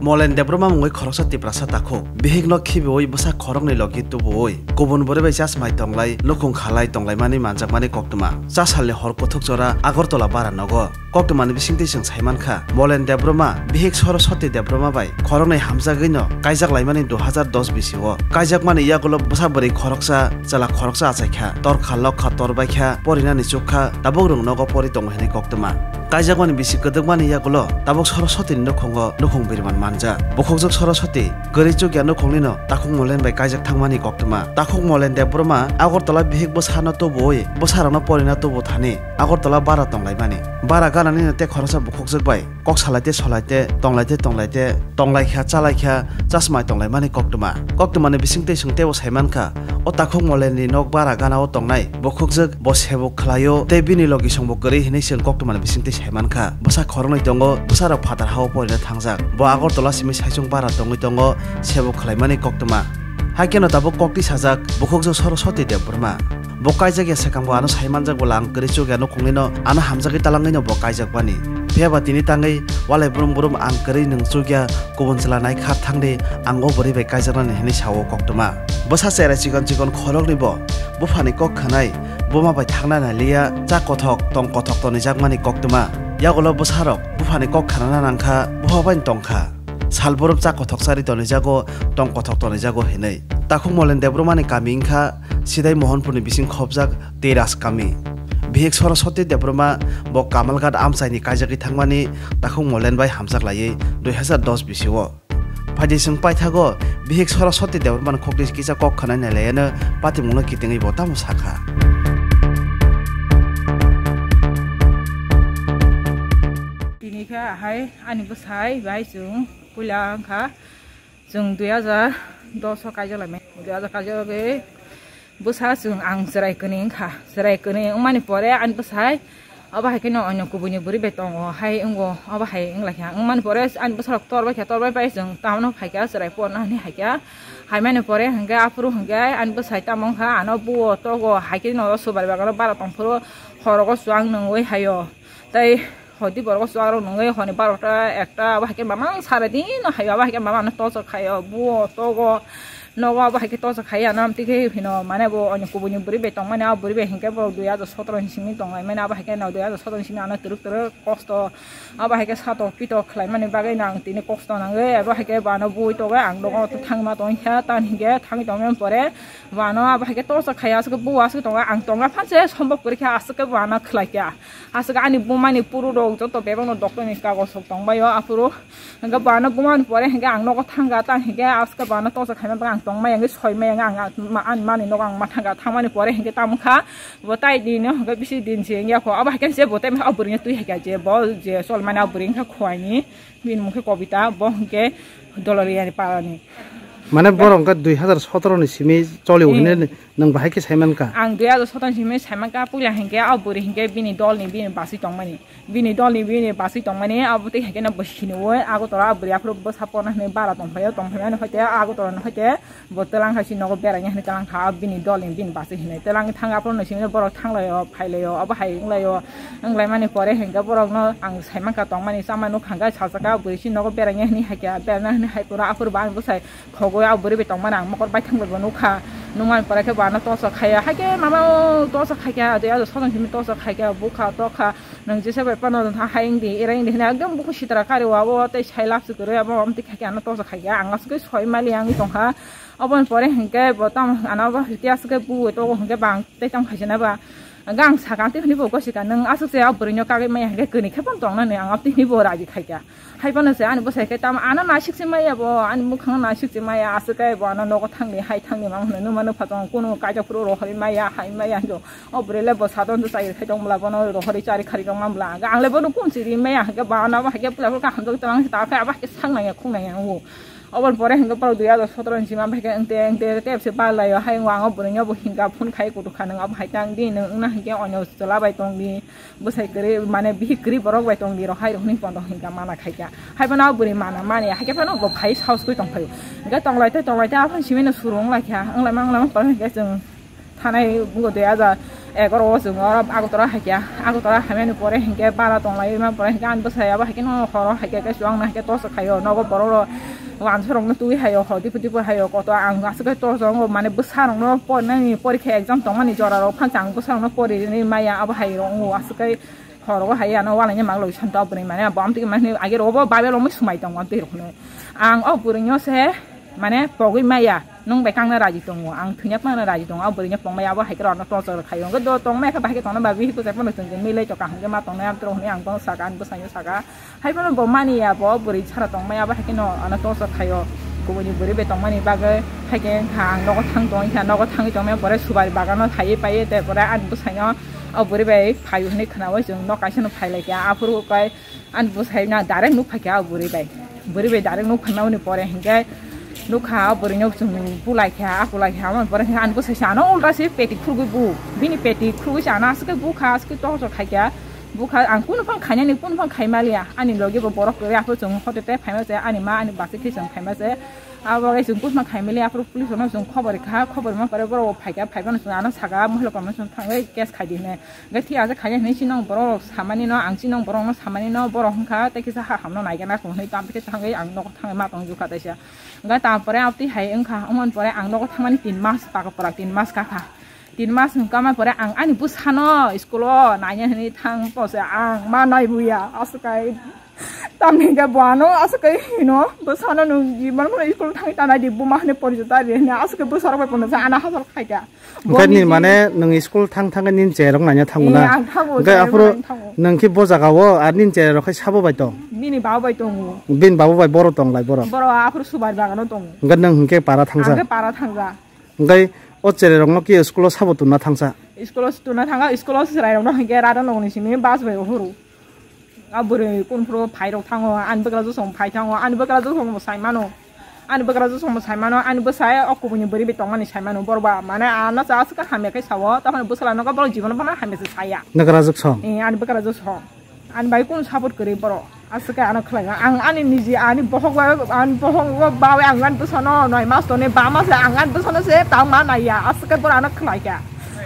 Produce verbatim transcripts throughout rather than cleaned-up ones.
Molen Debbarma mungwi khoroksa Tiprasa takhuk bihikno khibiui bwsa khoroknwi logi tubuui kubun bwrwi bai chasmai tonglai nukhung khalai tonglaimani manjakmani koktwma. Cha salni hor kuthuk jora Agartala bara nogo. Koktwmani bisingtwi chwng saimankha, Molen Debbarma bihik Saraswati Debbarma bai khoroknwi hamjagwino kaijak laimani dui hazar dos bisio. Kaijakmani yagulo bwsa bwrwi khoroksa, chwla khoroksa achaikha. Torkha lokha torbaikha, porinani chukha, tabuk rwng nogo pori tongo hinwi koktwma. Kaijakmani bisi kwdwkmani yagulo tabuk Saraswatini nukhungo nukhung biriman manjak. Bukhukjwk Saraswati kwrwi chukya nukhugnino takhuk Molen bai kaijak thangmani koktwma. Takhuk Molen Debbarma Agartala bihik bwsano tubuui bwsarokno porina tubu thani Agartala bara tonglaimani. Bara gananino tei khoroksa bukhukjwk bai kok salaite solaite tonglaite tonglaite tonglaikha chalaikha chasmai tonglaimani koktwma. Koktwmani bisingtwi chwng teibo saimankha, o takhuk Molenni nok bara ganao tongnai bukhukjwk bo sebuk khlaio tei bini logisongbo kwrwi hinwi chwng koktwmani bisingtwi saimankha. Bwsa khoroknwi tongo, bwsarok phatar hao porina thangjak. Bo Agartala simi saichung bara tongwi tongo, sebuk khlaimani koktwma. Haikheno tabuk kokti sajak bukhukjwk Saraswati Debbarma. Bo kaijak ya swkang bo ano sai manjak bwla ang kwrwi chukya nukhungnino ano hamjagwi talangwino bo kaijak bani. Phiya ba tini tangwi walai brum brum ang kwrwi nwng chukya kubun chwla nai kha thangdi ang o bwrwi bai kaijaknani hinwi sao koktwma. Bwsa cherai chikon chikon khoroknwi bo buphani kok khwnai buma bai thangna nai liya cha kothok tong kothok tonijakmani koktwma. Yagulo bwsarok buphani kok khnana nangkha bupha bai tongkha. Sal brum cha kothok chari tonijago tong kothok tonijago hinwi. Takhuk Molen Debbarmani kami wngkha Sidai Mohanpurni bising khopjak Teras kami. Bihik Saraswati Debbarma bo Kamalghat amchaini kaijagwi thangmani takhuk Molen bai hamjak laiwi dui hazar dos bisio. Phaidi chwng paithago bihik Saraswati Debbarmani khokti kisa kok khwnai nailaiyano patimungno kitingwi bo tamo sakha. Tini khe ahai ani bwsai bai chwng puila wngkha. Chwng dui hazar dos o kaijaklamani, dui hazar kaijakgwi bwsa chwng ang chwrai kwnwi wngkha. Chwrai kwnwi wngmani pore ani bwsai obo hai kheno onyo kubuini bwrwi bai tongo hai wngo, obo hai wnglaikha. Wngmani pore ani bwsarok torbaikha, torbai pai chwng tamno phaikha, chwrai porna hinwi haikha. Haimani pore hinkhe aphuru hinkhe ani bwsai tamo wngkha, ano buo togo hai kheno subar bagano bara tongphuru horogo chuwak nungwi haio. Tei hodi borok chuwak rok nungwi honi barota ekta abo hai khe mamang sara dino haio, abo hai khe mamang no tochok khaio, buo togo nogo abo hai khe tochok khaio, ano amtwi khe hino mane bo onyo kubuini bwrwi bai tongmani, abo bwrwi bai hinkhe borok dui hazar sotoro ni simi tonglaimani, abo hai khe no dui hazar sotoro ni simi ano twrwk twrwk kosto, abo hai khe satok pitok khlaimani bagwi no ang tini kosto nangwi, abo hai khe bo ano bui togwi ang nogo thangma tongkha, tamni hinkhe thangwi tongmani pore bo ano abo hai khe tochok khaio, aswk buo aswk tongo, ang tongna phan se sombok kwrwi kha, aswk khe bo ano khlai kha. Aswk ani bumani puru rok joto bebak no doctor ni kago sok tong bai o aphuru. Hingke bo ano bumani pore hingke ang nogo thangka ta hingke aswk bo ano tosa khaima bwkha ang tong maya hingke soi maya ang ani mani nogo ang ma thangka thangmani pore hingke tamo kha bo tai din no hingke bisi din se wngya kho abo hai khe se bo tai o bwrwi no twi hai kha je bo je chol mani o bwrwi wngkha khowai ni. Bini mung khe Kobita, bo hwnkhe Doloriani parani. Mane borok hwnkhe dui hazar sotoro ni simi choli hwnwi nwng bahai khe sai mankha? Ang dui hazar sotoro ni simi sai mankha, puila hinkhe o bwrwi hinkhe bini dolni bini baswi tongmani. Bini dolni bini baswi tongmani, abo tei hinkhe no bo siniui Agartala o bwrwi aphuru bwsa porna hinwi bara tongphaio, tongphaimani hoite Agartala ni hoite Bo twlang hai si nogo beraina hinwi twlang kha, bini dol ni bini bachwi hinwi twlang thang aphuru no simi borok thang lai o, phai lai o, abo hai wng lai o, wng lai mani pore hinkhe borok no ang sai mankha tongmani chamani nukha hwnkhe sajagao bwrwi si nogo beraina hinwi hai kha, beraina hinwi hai phuru aphuru bo ani bwsai khogwi a bwrwi bai tongmani ang mokol baithang bai bo nukha, nukmani pore khe bo ano toso khai ya, hai khe mama o toso khai kha, tei ado sodom simi toso khai kha, bukha tokha, nwng jesa bai phano hai wng di, era wng di hinwi ekdom bukhuk sitra kari o, abo tei sai lap se kwrwi abo, amtwi khai khe ano toso khai kha, ang aswk khe soi mali wngwi tongkha. Oboni pore hinkhe bo tamo ano bo hinkhe aswk khe bu togo hinkhe bang tei tamo khaisana ba. Hwnkhe ang sakha tei hwnwi bo gosika, "Nwng aswk se o bwrwino kagwi maya hinkhe kwnwi khe phano tongnani," ang tei hwnwi bo raji khaikha. Hai phano se ani bwsai khe tamo ano naisik se maya bo, ani mwkhang naisik se maya, aswk khe bo ano nogo thangni hai thangni mang hwnwi numa nukha tongo, kunu kaijak phuru rohorwi maya hai maya hinjo. O bwrwi le bo sadon do chai khai tong bwla bono rohorwi chari khari tong man bwla. Ang le bono kun siri maya hinkhe bo ano bo hai khe bwla bwla hamjak tong ta khe abo hai khe sak nangya khung nangya o. Oboni pore hinkhe borok dui hazar sotoro ni simi abo hai khe wngte wngte tei se balaio, hai wng o bwrwino bo hinka phone khai kutu kha, nwng abo hai tang di, nwng wngna hinkhe onyo chwla bai tong di, bwsai kwrwi mane bihik kwrwi borok bai tong di rok hai rok hinwi pono hinka mana khai kha, hai phano o bwrwi mana mani hai khe phano bo phai saos khe tong phaio, hinkhe tong lai tei tong lai tei aphano simi no suru wng lai kha, wng lai ma wng lai ma pore hinkhe chwng thanai bungo dui hazar Egaro o chwng oro Agartala haikha, Agartala hamyani pore hinkhe bara tonglai ma pore hinkhe ani bwsai abo haikhe no horo haikhe khe chuwang no haikhe torchor khaio, nogo borok rok wansa rok no twi haio, hodi pudi pore haio, koto ang aswk khe torchor wngo, mane bwsa rok no pornani porikha exam tongmani jora rok phan chang bwsa rok no pori rinai maya abo hai rok wngo aswk khe horo o hai ano walaini mang loi santo bwrwi mane abo amtwi mane age rok bo babe rok swmai tongo amtwi rok no ang o bwrwi no se. Mane pogwi maya, nwng bai kangna raji tongo, ang thwina phano raji tongo, a bwrwino pongmaya abo hai kheno ano torchor khaio. Hwnkhe do tongmaya khe bahai khe tongna bagwi hiko se phano chwng milai to kaham khe ma tongnai amtwrok hwnwi ang bono saka, ani bwsaino saka. Hai phano bo mani ya, bo bwrwi sara tongmaya abo hai kheno ano torchor khaio. Kubuni bwrwi bai tongmani bagwi hai khe wngkha ang nogo thang tong wngkha, nogo thangwi tongmaya pore subari bagano phaiwi paiwi, te pore ani bwsaino o bwrwi bai phaio hwnwi khnaui chwng nok kaisa no phai lai kha. Aphuru kai Ani bwsai na direct nuk phaikha o bwrwi bai. Bwrwi bai direct nuk phaimani pore hinkhe nukha o bwrwino chwng bulaikha, a bulaikha, aboni pore hinkhe ani bwsai se ano ulta se peti khulugwi bu. Bini peti khulugwi se ano aswk khe bukha, aswk khe torchor khaikha. Bukha ang kunu phang khainani, kunu phang khaimaliya. Ani logi bo borok kwrwi aphuru chwng hote te phaima se ani ma ani bachwi khe chwng phaima se. Abo bai chwng buphang khaimaliya, aphuru police rokno chwng khobor rikha, khobor rima pore borok bo phaikha, phaibano chwng ano saka, mohila komno chwng thangwi case khaidi hwnwi. Hwnkhe thik ase khaina hinwi chini borok rok samani no, ang chini borok no samani no, borok wngkha tei kisa ha hamno naigana kung hinwi tamo khe thangwi ang nogo thangwi ma tong jukha taisa. Hwnkhe tamo pore abtwi hai wngkha, wngmani pore ang nogo thangmani tin mas pakha pora, tin mas kakha. Tin mas wngkha ma pore ang ani bwsano school o naina hinwi thang pose ang ma naibuya aswk kai. Tamni hwnkhe bo ano aswk kai hino, bwsano nwng jibon phano school thangwi tanai di, buma hinwi porjota ri hinwi aswk kai bwsarok bai pono sa ana hasal khaikha. Hwnkhe ni mane nwng school thang thang khe nini cherok naina thango na? Eh, ang thango, hwnkhe cherok aphuru naina thango. Nwng khe bo jaga o ar nini cherok khai sabo bai tong? Bini babo bai tongo. Bini babo bai boro tong lai boro? Boro aphuru subar bagano tongo. Hwnkhe nwng hwnkhe para thangsa? Ang khe para thangsa. Hwnkhe o chererokno khe school o sabo tonna thangsa? School o tonna thanga, school o chwrairokno hwnkhe rada nokni simi bus bai uhuru. A bwrwi kunphuru phairok thango, ani bwkrajwk song phai thango, ani bwkrajwk song bo sai mano. Ani bwkrajwk song bo sai mano, ani bwsai o kubuini bwrwi bai tongmani sai mano. Borok ba mane ano cha aswk hamya khe sao, tamo bwsala nogo borok jibono bono hamya se saya. Bwkrajwk song? Eh, ani bwkrajwk song. Ani bai kunu support kwrwi borok. Aswk khe ano khlai ang ani niji ani bohok bai, ani bohok bawi ang ani bwsano noi mas toni ba mas ang ani bwsano se tang ma naiya. Aswk khe borok ano khlai kha.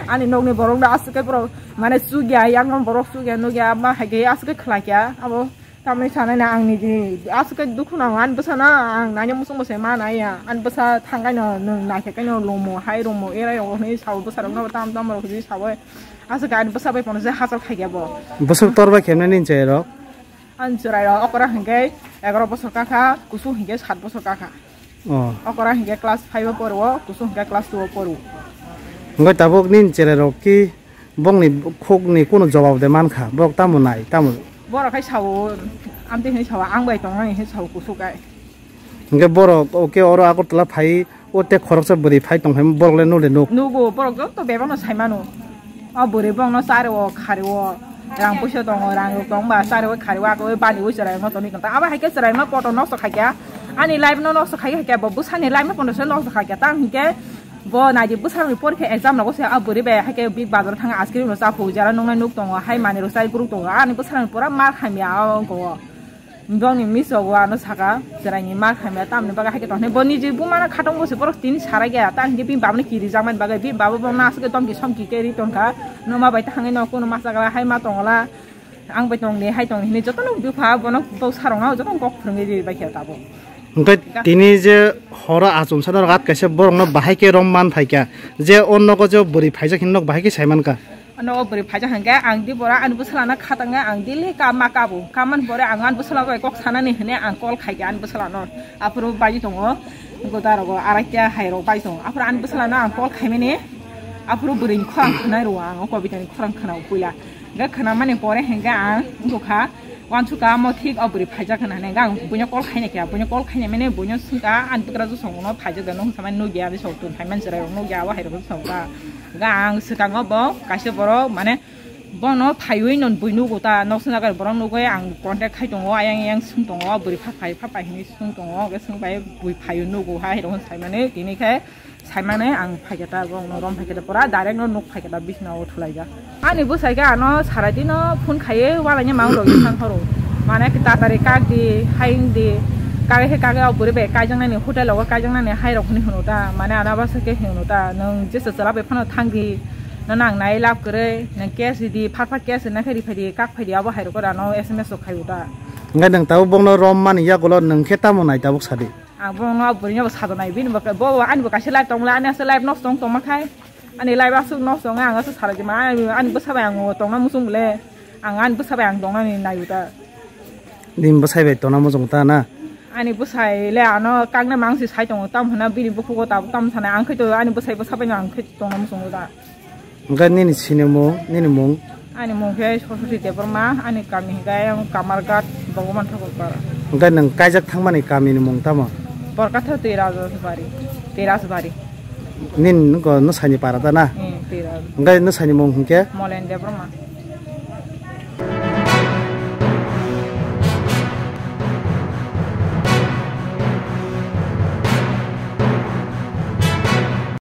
Ani nokni borok no aswk khe borok mane chukya, yang borok chukya nukya ma hai khe aswk khe khlai kha. Abo tamni sanai na ang niji aswk khe dukhu nango ani bwsano ang naina muchung bo se ma naiya. Ani bwsa thangkai no nwng naikhe kai no lomo hai romo erai rogo hinwi sao bwsarok no tam tam rok hinwi sao. Aswk ani bwsa bai pono se hachal khaikhe bo. Bwswk tor bai khe nini cherai rok? Ani cherai rok okora hinkhe egaroh bosor kakha, kusu hinkhe saat bosor kakha. Oh. Okora hinkhe class five o poro, kusu hinkhe class two o poro. Hwnkhe tabuk nini cherai rok ki bongni khukni kunu jobab de mankha, borok tamo nai, tamo? Borok khai sao, amtwi hinwi sao, ang bai tongnai hinwi sao kusu kai. Hwnkhe borok, okay, oro Agartala phai, o tei khoroksa bwrwi phai tong phai, borok le nuk de nuk? Nugo, borok joto bebak no sai mano. O bwrwi bong no chari o, khari o, rang puisa tongo, rang rok tong ba chari o, khari o, ako bani o chwrai no toni kanta. Abo hai khe chwrai no poto nokso khai kha. Ani life no nokso khai kha, bo bwsani life no pono se nokso khai kha. Tang hinkhe bo naidi bwsarokni porikha exam rogo se, a bwrwi bai hai khe big bazar thang ice cream rok cha phuru jara nuknai nuk tongo, hai manwi rok chai guruk tongo. Ani bwsarokni pura mar hamya o ongko o. Bongni misogo ano saka, chwraini ma khaimya tamni bagwi hai khe tongthai. Bo niji bumano khatong bosi borok tini sarai khe, ta hinkhe bini babano kirijakmani bagwi, bini babo bono aswk khe tomki somki khe ri tongkha. Noma bai ta hangwi no kuno ma chagla hai ma tongla, ang bai tongdi hai tongdi hinwi jotono bupha bono bwsarokno jotono kok phwrwngwi ri bai khe tabuk. Hwnkhe tini je horo achomsa norok at kaisa borokno bahai khe rom man phaikha, je o nogo je bwrwi phaijak hinwi nok bahai khe sai mankha. Ano o bwrwi phaijak hwnkhe ang di bora ani bwsala no khatangkhe ang daily ka ma kabo. Kamani pore ang ani bwsala bai kok sanani hwnwi ang call khaikha ani bwsala no. Aphuru bai tongo goda rogo araita hai rok bai tongo. Aphuru ani bwsala no ang call khaimani aphuru bwrwi ni khorang khwnai rwo ang o kobita ni khorang khwnao puila. Hwnkhe khwnamani pore hwnkhe ang wngkha. Wansukha amo thik o bwrwi phaijak hwnwi hwnwi ang buino call khaina khe, buino call khaina mane buino swngkha ani bwkrajwk songno phaijak da nung samani nukya ani sok tun phaimani chwrai rok nukya o hai rok songkha. Ga ang swkango bo kaisa borok mane bono phaiwi non bui nugo ta nok swnakar borok nugwi ang contact khai tongo ayang ayang swng tongo bwrwi pha phai pha pai hinwi swng tongo hwnkhe swng bai bui phaiwi nugo hai rok saimani tini khe. Saimani ang phaikhe ta, bongno rom phaikhe ta, pura direct no nuk phaikhe ta, bisna o thulaijak. Ani bwsai khe ano sarai dino phone khaiwi walaini mang rok thang horo. Mane tatari kak di, hai wng di, kagwi khe kagwi o bwrwi bai kaijaknani hotel o kaijaknani hai rok hinwi hwno ta, mane ano bwsai khe hwno ta, nwng jesa chwla bai phano thang di, Nono ang nai lab kwrwi, nwng cash ridi, phar phar cash rina khe riphai di, kak phai di, abo hai rokora no S M S rok khai uta. Hwnkhe nwng tabuk bongno rom mani yagulo nwng khe tamo nai tabuk sadi? Ang bongno bwrwino bo sajanai, bini bo, bo ani bo kaisa life tongmole, ani asa life nosto wng tongma khai, ani life aswk nosto wng, ang aswk salai jima, ani, ani bwsa bai ang tongna muchung bole, ang ani bwsa bai ang tongnani nai uta. Nini bwsai bai tongna muchungo ta na? Ani bwsai le ano kakna mangsi sai tongo, tam hwnna bini bukhugo tabuk tam sanai, ang khe to ani bwsai bwsa bai no ang khe tongna muchungo da. Hwnkhe nini sinimung, nini mung? Ani mung khe Saraswati Debbarma, ani kami hwnkhe Kamarghat, Bhagavan Thakur Para. Hwnkhe nwng kaijak thangmani kamini mung tamo? Borkatha Teirajbari, Teirajbari. Nini nwsani para ta na? Hmm, Teiraj. Hwnkhe nwsani mung hwnkhe? Molen Debbarma.